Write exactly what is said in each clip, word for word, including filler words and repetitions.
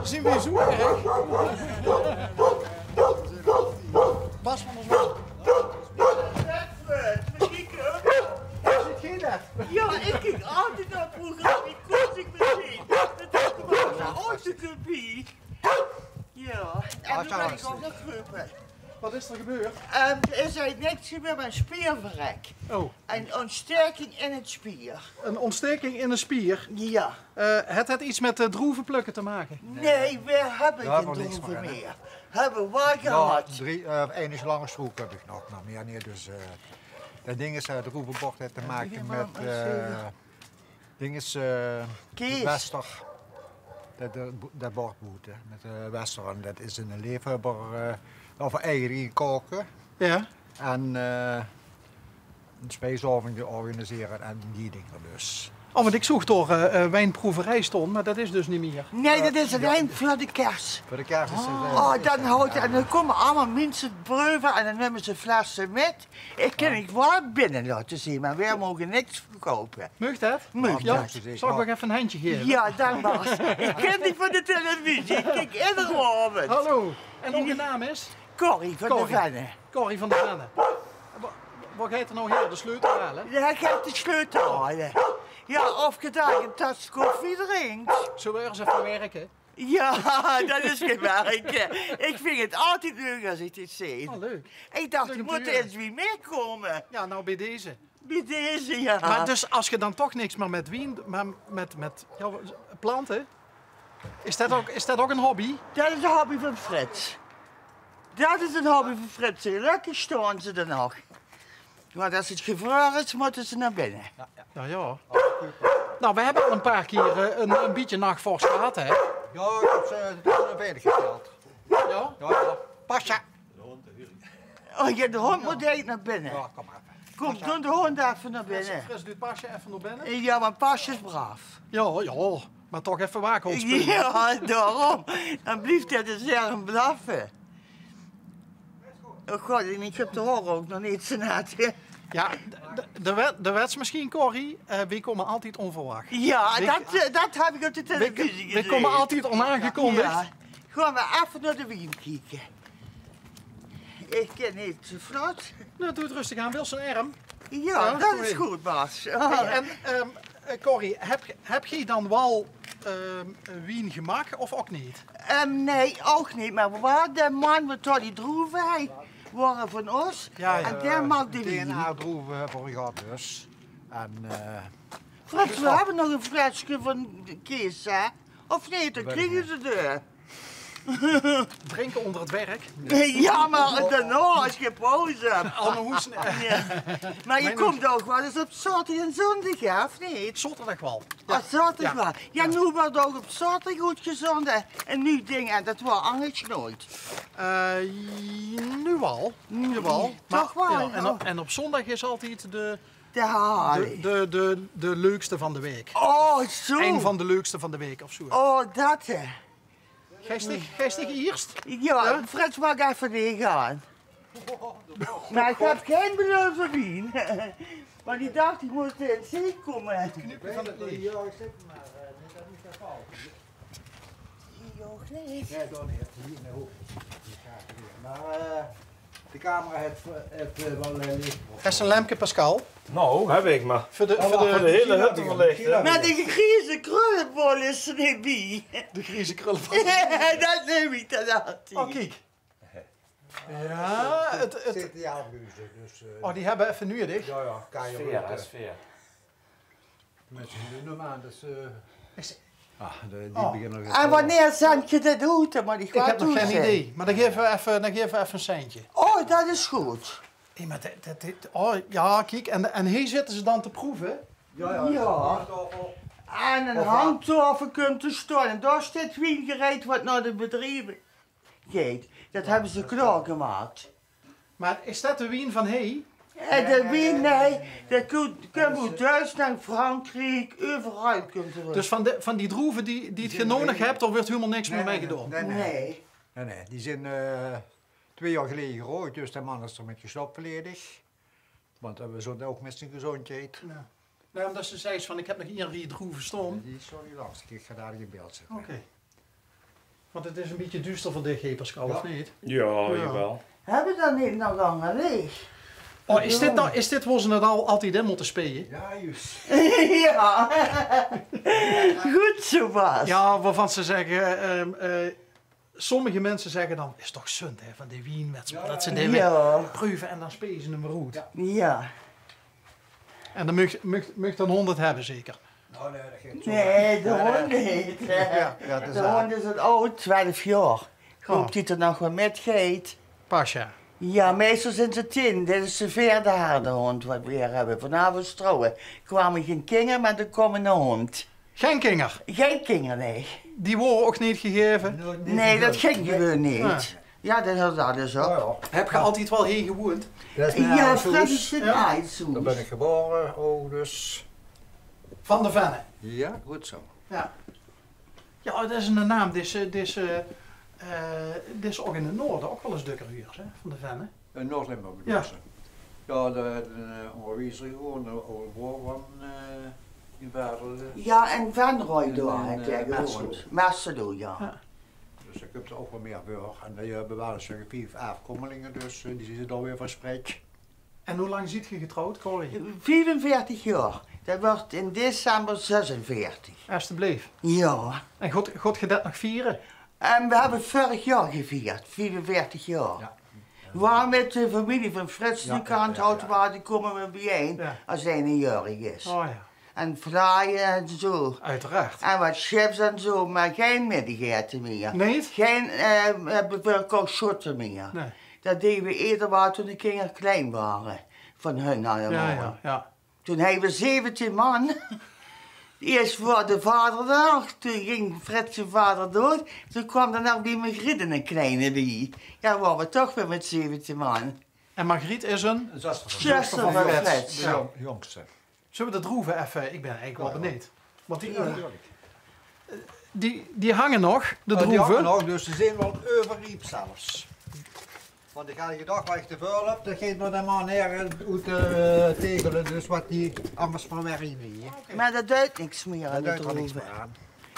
Zien we zoe erg? Bas van ons wel. Zit geej det? Ja, ik kiek altied nao het programma. Ik kós ik meteen. Det is de ooit de kopie. Ja, en toen ben ik ook nog geroepen. Wat is er gebeurd? Ehm, er is eigenlijk niks gebeurd, maar een spier verrek. Oh. Een ontsteking in het spier. Een ontsteking in de spier? Ja. Eh, het het iets met, eh, droevenplukken te maken? Nee, we hebben geen droeven meer. Hebben we wel gehad. Ja, drie, eh, enige lange strook heb ik nog, maar meer niet. Dus, eh, dat ding is, eh, droevenbord heeft te maken met, eh, ding is, eh, Wester. Dat, eh, bo-, dat bord boete, met, eh, Wester. En dat is in de lever, eh, of eigen koken. Ja. En, eh, een spijsavond organiseren en die dingen dus. Oh, want ik zoog door, eh, eh, wijnproeverij staan, maar dat is dus niet meer. Nee, dat is alleen voor de kerst. Voor de kerst is het, eh, oh, dan houdt, en dan komen allemaal mensen breuven en dan nemen ze flessen met. Ik kan het wel binnen laten zien, maar we mogen niks verkopen. Mag dat? Mag dat. Zal ik nog even een handje geven? Ja, dank Bas. Ik ken die van de televisie. Ik kijk iedere avond. Hallo. En uw naam is? Corrie van der Venne. Corrie van der Venne. Wa-, wat gaat er nou hier? De sleutel halen? Ja, hij gaat de sleutel halen. Ja, of je daar een tas koffie drinkt. Zullen we eens even werken? Ja, dat is geen werken. Ik vind het altijd leuk als ik dit zie. Oh, leuk. Ik dacht, ik moet eens weer meekomen. Ja, nou, bij deze. Bij deze, ja. Maar dus als je dan toch niks meer met wien, maar met, met, ja, planten, is dat ook, is dat ook een hobby? Dat is een hobby van Frits. Dat is een hobby van Frits. Gelukkig staan ze er nog. Want als het gevroren is, moeten ze naar binnen. Ja, ja. Nou, we hebben al een paar keer, eh, een, een beetje nachtvors gehad, hè? Ja, ik heb ze, eh, veilig gesteld. Ja? Ja, ja. Pasja. Oh ja, de hond moet eigenlijk naar binnen. Ja, kom maar. Kom, doe de hond even naar binnen. Frits, duwt Pasja even naar binnen. Ja, want Pasja is braaf. Ja, ja, maar toch even waak. Ja, daarom. Dan blijft hij dus erg blaffen. Oh god, en ik heb de horen ook nog niet zo nat. Ja, de, de, de wet, de wet is misschien, Corrie, eh, we komen altijd onverwacht. Ja, dat, eh, dat heb ik op de televisie gezien. We komen altijd onaangekondigd. Ja. Gaan we even naar de wien kijken. Ik ken niet zo vlot. Nou, doe het rustig aan. Wil zijn arm? Ja, dat is goed, Bas. Hey, en, ehm, eh, Corrie, heb, heb jij dan wel, ehm, wien gemaakt of ook niet? Ehm, nee, ook niet. Maar we hadden de man met al die droeven, hij waren van ons. Ja, ja. En die maakt de wien. D N A-droeven hebben we gehad, dus. En, eh, Frits, we hebben nog een flesje van de Kees, hè? Of niet, dan krijgen ze de Drinken onder het werk? Ja, maar daarna, als je pauze hebt. Ja. Maar je komt ook wel eens op zaterdag en zondag, ja, of niet? Zaterdag wel. Ja, zaterdag wel. Ja, nu wordt ook op zaterdag goed gezond, hè. En nu dingen, en dat was anders nooit. Eh, nu wel. Nu wel. Toch wel, ja. En op, en op zondag is altijd de, de, de, de, de leukste van de week. Oh, zo. Een van de leukste van de week of zo. Oh, dat, hè. Geistig, geistig eerst? Ja, Frits mag even heen gaan. Maar ik heb geen beloven wien. Maar die dacht, ik moet in zee komen. Knipje van het leeg. Ja, ik zit maar, eh, net dat niet zo fout. Ja, nee, dat niet. Hier in de hoek. Maar, eh, De camera het, het, eh, wel, eh, licht op. Is een lempje, Pascal? Nou, heb ik maar. Voor de, voor de hele hut te verlichten. Maar de grijze krullenbol is er niet bij. De grijze krullenbol. Dat neem ik dan altijd. Oh, kijk. Ja, het, het, dus, eh, oh, die hebben even nodig. Ja, ja, kan je sfeer, hè, sfeer. Mensen doen normaal, dus, eh, is, ah, de, die beginnen nog. En wanneer zend je dit uit? Dan moet ik wel toezeggen. Ik heb nog geen idee, maar dan geven we even, dan geven we even een seintje. Oh, dat is goed. Hey, maar dat, dat, dat, oh, ja, kijk, en, en hier zitten ze dan te proeven. Ja, ja. En een hangtafel kunt er staan. En daar staat wien gereed wat naar de bedrijven. Kijk, dat hebben ze klaargemaakt. Maar is dat de wien van hei? Eh, de wien, nee, dat kun, kun je thuis naar Frankrijk, overal kunt er. Dus van de, van die droeven die, die het je nodig hebt, daar wordt helemaal niks meer mee gedaan? Nee, nee. Nee, nee, die zijn, eh, twee jaar geleden gerooid, dus de man is ermee gestopt volledig. Want, eh, we zonden ook met zijn gezondheid. Ja. Nee, omdat ze zei van, ik heb nog hier die droeven staan. Die is zo niet langs, ik ga daar in beeld zetten. Oké. Want het is een bietje duuster veur dich, hè, Pascal, of neet? Jao, jawel. Höbbe v'r dan neet nog anger leech? Oh, is dit dan, is dit wo ze het al altied in mótte speje? Jao, juus. Jao. Good zoe, Bas. Jao, wovan ze zegge, ehm, eh, sommige minse zegge dan: "Is toch zund, hè, van die wien, mit, dat ze die weer preuve en dan speje ze 'm weer oet." Jao. En dan mug, mug, mug dan hónderd höbbe, zeker? Nae, de hónderd neet. De hónderd is al aod, twelf jaor. Ich hoop det 'r nog waal mitgeit. Pasja. Jao, meistal zeen ze tien. Dit is de veerde herdehóndj waat v'r hie höbbe. Vanaaf ós trouwe kwame gein kinger, mer d'r kómme 'ne hóndj. Gein kinger? Gein kinger, nae. Die wore ouch neet gegaeve? Nae, det ging gewoon neet. Jao, det is al zo. Höb geer altied waal hie gewoeënd? Jao, Fred is in Aaidshoes. Dao bön ich gebaore, ouch dus. Van de Venne? Jao, good zo. Jao. Jao, det is 'ne naam, deze, deze, eh, deze ouch in 't noorde ouch waal ins dökker huurs, hè, van de Venne. In Noord-Limburg bedoels se? Jao, dao haet 'ne, eh, óngerwiezer gewoeënd, 'ne aode broor van, eh, mien vader. Jao, in Venroj dao haet hae gewoeënd. Mersedoe, jao. Dus dao kump 'r ouch waal mieër veur. En die höbbe waal ins vief aafkommelinge, dus, eh, die zeen dao weer verspreid. En wie lang zeet geer getrouwd, Corrie? Viefenveertig jaor. Det wuuert in december zesenveertig. Estebleef. Jao. En gaot, gaot geer det nog viere? En v'r höbbe 't veurig jaor gevierd, viefenveertig jaor. Jao. V'r wore mit de femilie van Frits de Kant, Houtwater, kómme v'r biejein es eine jaorig is. Oh jao. En vlaaie en zo. Oeteraard. En waat chips en zo, mer gein middagete mieër. Nae? Gein, eh, v'r verkochte sjotte mieër. Nae. Det deje v'r eder waal toen de kinger klein wore. Van hun allemaol. Jao, jao, jao. Toen hawwe v'r zeventien man. Iers veur de vaderdaag, toen ging Frits zien vader doead. Toen kwaam d'r nog bie Margriet 'ne kleine bie. Jao, wore v'r toch weer mit zeventien man. En Margriet is ein? Zuster van Frits. De jóngste. Zulle v'r de droeve effe, ich bön eigelik waal benuujd. Want die, die, die hange nog, de droeve. Die hange nog, dus ze zeen waal euverriep zelfs. Want ich haw gedach, waat ich te väöl höb, det geit nao de man hie oet de, eh, Tegele, dus waat die angers verwerke, hè. Mer det duit niks mieër aan de droeve.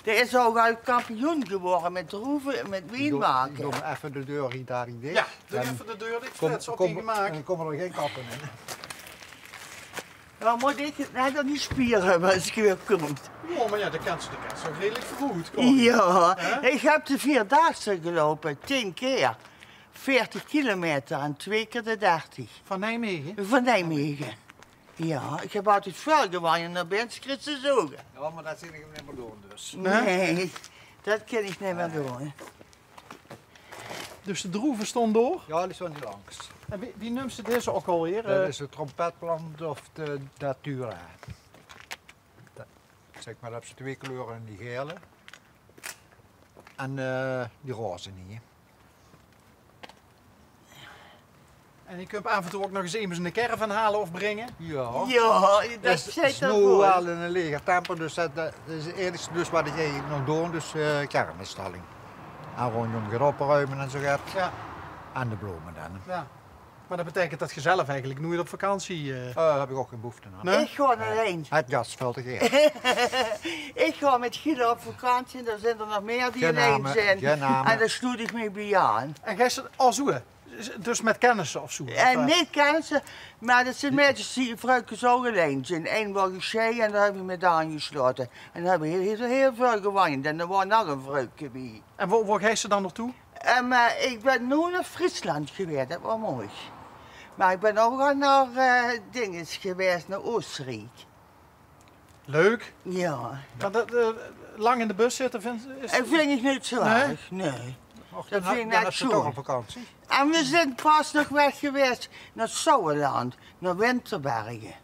D'r is ouch al kampioen gewore mit droeve, mit wien make. Doon effe de deur hie dao dich. Jao, doon effe de deur dich, Frits, op die gemaak. Dan kómme d'r gein katte in. Dan mót ich 't net aan die spier höbbe es ich weer kóm. Jao, mer jao, dan kins se, dan kins se ouch redelik veuroet kómme. Jao, ich höb de Vierdaagse geloupe, tien kier. Veertig kilometer en twee kier de dertig. Van Nijmegen? Van Nijmegen. Jao, ich höb altied väöl gewónne, en dan bön ich Christus ouch. Jao, mer det zeen ich neet mieër doon, dus. Nae, det kin ich neet mieër doon. Dus de droeve stónge dao? Jao, die stónge hie langs. En wie, wie neums se deze ouch alweer? Det is de trompetplant of de datura. Det, zèk mer, dan höbs se twee kleure, die gele en, eh, die roze hie. En ich höb aaf en toe ouch nog ins emes 'ne caravan haole of bringe. Jao. Jao, det is noe waal 'ne lege camper, dus det, det is 't einigste dus waat ich eigelik nog doon, dus, eh, caravanstèlling. En róndjóm get opruime en zo get. Jao. En de blome dan. Jao. Mer det beteikent det geer zelf eigelik noeit op vakantie, eh... Eh, höb ich ouch gein behoefte aan. Nae? Ich gaon allein. Het gas vèlt te geer. Ich gaon mit Gila op vakantie, dao zeen d'r nog mieër die allein zeen. En dao sloet ich mich bie aan. En geis se al zoe? Dus mit kennisse of zoe? Eh, neet kennisse, mer det zeen meidjes die, vruikes ouch allein zeen. Ein waor gesjeie en dao höb ich mich bie aangeslote. En dao höbbe v'r hieël, hieël väöl gewandeld. En d'r waor nog ein vruike bie. En wo, wo geis se dan naotoe? Eh, mer ich bön noe nao Friesland gewaes, det waor mooi. Mer ich bön ouch al nao, eh, dinges gewaes, nao Oosteriek. Leuk. Jao. Mer det, eh, lang in de bus zitte, vinjs se, is... Det vinj ich neet zo erg, nae. Och, det vinj ich net zo. En v'r zeen pas nog weg gewaes nao Sauerland, nao Winterberge.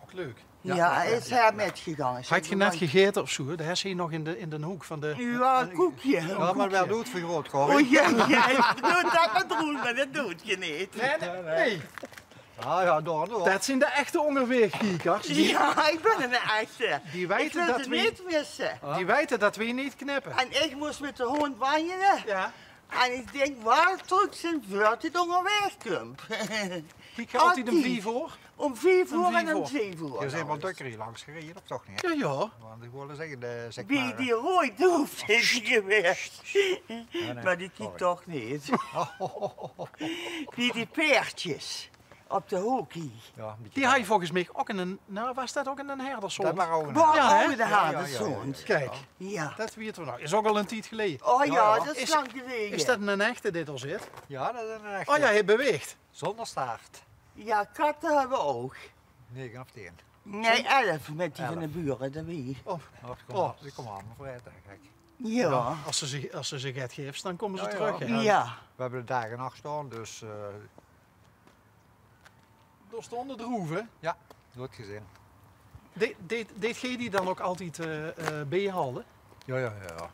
Ouch leuk. Jao, is hae mitgegange. Haet geer net gegaete of zoe? Dae is hie nog in de, in d'n hook van de... Jao, koekje. Jao, mer waal doed vergroot, Corrie. O jao, jao, doe det mer droen, mer det doot geer neet. Nae, nae. Ah jao, door, door. Det zeen de echte óngerwaegkiekers. Jao, ich bön 'ne echte. Die weite det v'r neet misse. Die weite det v'r neet knippe. En ich mós mit de hóndj wanjele. Jao. En ich dink waal trök zeen veurdat ich óngerwaeg kóm. Kiek geer altied óm vief oor? Óm vief oer en óm zeve oer. Geer zeet waal dökker hie langs gereje, of toch neet? Jao, jao. Want ich wól zègke, de, zèk mer, die roeje droef is hie gewaes. Nae, nae, sorry. Mer die kiek toch neet. Wie die paerdjes op de hook hie. Jao, die haj volges mich ouch ein, noe, waas det ouch ein herdershóndj? Det waas ouch ein herdershóndj. Jao, hè? Ouch ein herdershóndj. Kiek, det weite v'r nog. Is ouch al ein tied geleje. O jao, det is lang geleje. Is det ein echte die dao zit? Jao, det is ein echte. O jao, hae beweegt. Zónger staart. Jao, katte höbbe v'r ouch. Nege of tieën. Nae, elf mit die van de bure d'rbie. O, die kómme allemaol vrij, dink ich. Jao. Jao, es se ze, es se ze get geefs, dan kómme ze trök, hè? Jao. V'r höbbe de daag en nach staon, dus, eh. Dao staon de droeve. Jao, good gezeen. Deet, deet, deet geer die dan ouch altied, eh, eh, biehaole? Jao, jao, jao, jao.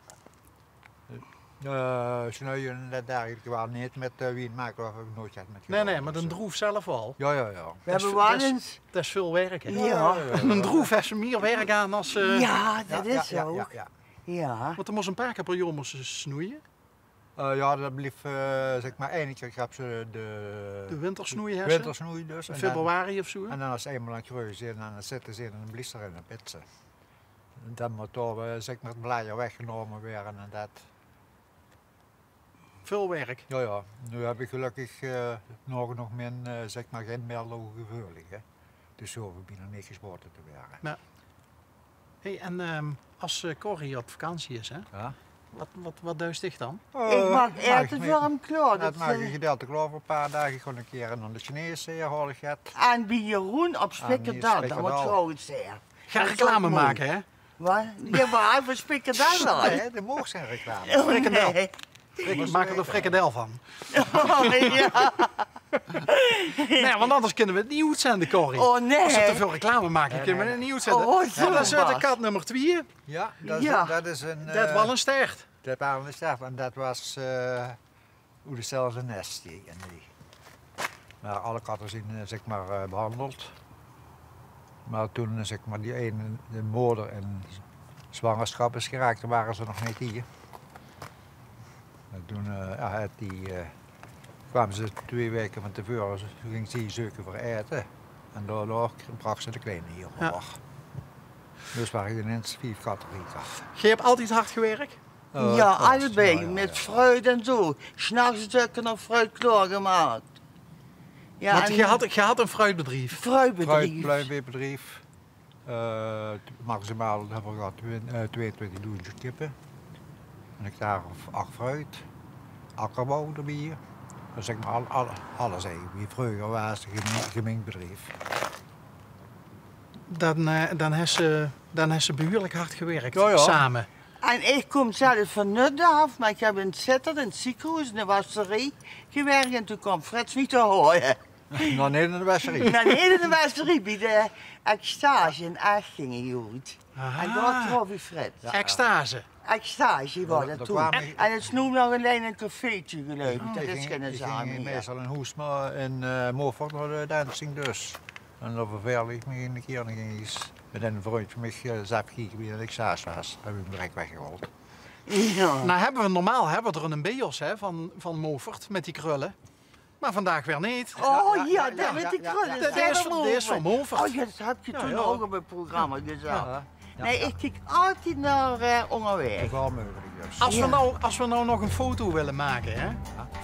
Eh, snoeie en det dergelijke waal neet, mit, eh, wien make höb ich noeats get mit gedaon. Nae, nae, mer de droef zelf waal. Jao, jao, jao. V'r höbbe waal ins, det is väöl werk, hè? Jao. En ein droef haet mier werk aan es, eh. Jao, det is ouch. Jao. Want dan mós se ein paar kier per jaor mós se snoeie. Eh, jao, det blief, eh, zèk mer, eine kier höbs se de, de wintersnoei, hè, wintersnoei dus. In februari of zoe, hè? En dan es ze einmaol aan 't greuje zeen, dan zitte ze in en dan blief d'r in, dan pits se. Dan mót dao, eh, zèk mer, 't blajer weggenómme waere en det. Väöl werk. Jao, jao. Noe höb ich gelökkig, eh, nog, nog min, eh, zèk mer, gein meldongeveul, hè. Dus ze hove bienao neet gespote te waere. Jao. Hey, en, ehm, es, eh, Corrie op vakantie is, hè? Jao. Waat, waat, waat duis dich dan? Eh, ich maak aete veur 'm klaor. Det maak ich gedeeltelik klaor veur ein paar daag. Ich gaon ein kier nao de Chinees, eh, haol ich get. En bie Jeroen op Spikkerdal, det mót trouwens zeen. Gaon reclame make, hè? Waat? Jao, mer veur Spikkerdal dan. Nae, det maag gein reclame. O, nae. Maak d'r ein frikandel van. O, jao. Nae, want anders kinne v'r 't neet oetzende, Corrie. O, nae. Es v'r te väöl reclame make, kinne v'r 't neet oetzende. O, zoe. Jao, det is, eh, de kat nummer twieë. Jao, det is, det is ein, det haet waal ein stert. Det haet waal ein stert en det waas, eh, oet 'tzelfde nes, die en die. Mer alle katte zeen, eh, zèk mer, eh, behandeld. Mer toen, eh, zèk mer, die eine, de moder in zwangerschap is geraak, toen wore ze nog neet hie. En toen, eh, jao, haet die, eh, kwame ze twee waeke van te veure, toen góng zie zeuke veur aete. En daodoor brach ze de kleine hie. Jao. Dus wore ineens vief katte, drie katte. Geer höb altied hard gewirk? Jao, allebei, mit fruit en zoe. 's Nachs dökker nog fruit klaorgemaak. Jao, want geer had, geer had ein fruitbedrief? Fruitbedrief. Fruit, pluimbedrief. Eh, maximaal höbbe v'r gehad twin-, eh, twieëntwintigdoezend kippe. Ein hectare of ach fruit. Akkerbouw d'rbie. Dus zèk mer al-, al-, alles eigelik. Wie vreuger waas, gemeng-, gemengd bedrief. Dan, eh, dan höbs se, dan höbs se behuurlik hard gewirk same. Jao, jao. En ich kóm zelf van Nuth aaf, mer ich höb in Zitterd, in 't ziekehoes, in de wasserie gewirk en toen kaom Frits mich te haole. Nog neet in de wasserie? Nog neet in de wasserie, bie de Extase in Ech góng ich oet. Aha. En dao trof ich Frits. Jao, jao. Extase? Extase waas det toen. En 't is noe nog allein ein cafeetje, geluif ich. Det is geine zaak mieë. Ich ging meistal in Hoesma in, eh, Moffert nao de dancing dus. En dan verveelde ich mich eine kier en dan ging ich ins mit eine vrundj van mich, eh, ins effe kieke wie det Extase waas. Höb ich 'm direk weggehaold. Jao. Noe höbbe v'r normaal, höbbe v'r d'r eine bie ós, hè, van, van Moffert mit die krulle. Mer vandaag weer neet. O jao, det mit die krulle. Det is van Moffert. O jao, det höb geer toen ouch op 't programma gezag. Jao. Nae, ich kiek altied nao, eh, óngerwaeg. Es v'r noe, es v'r noe nog ein foto wille make, hè,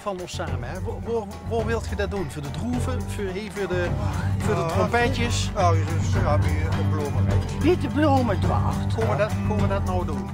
van ós same, hè, wo, wo, wo wilt geer det doon? Veur de droeve, veur, hie, veur de, veur de trompetjes? Jao, dus, jao, bie de blome. Bie de blome dwars. Kómme v'r det, kómme v'r det noe doon?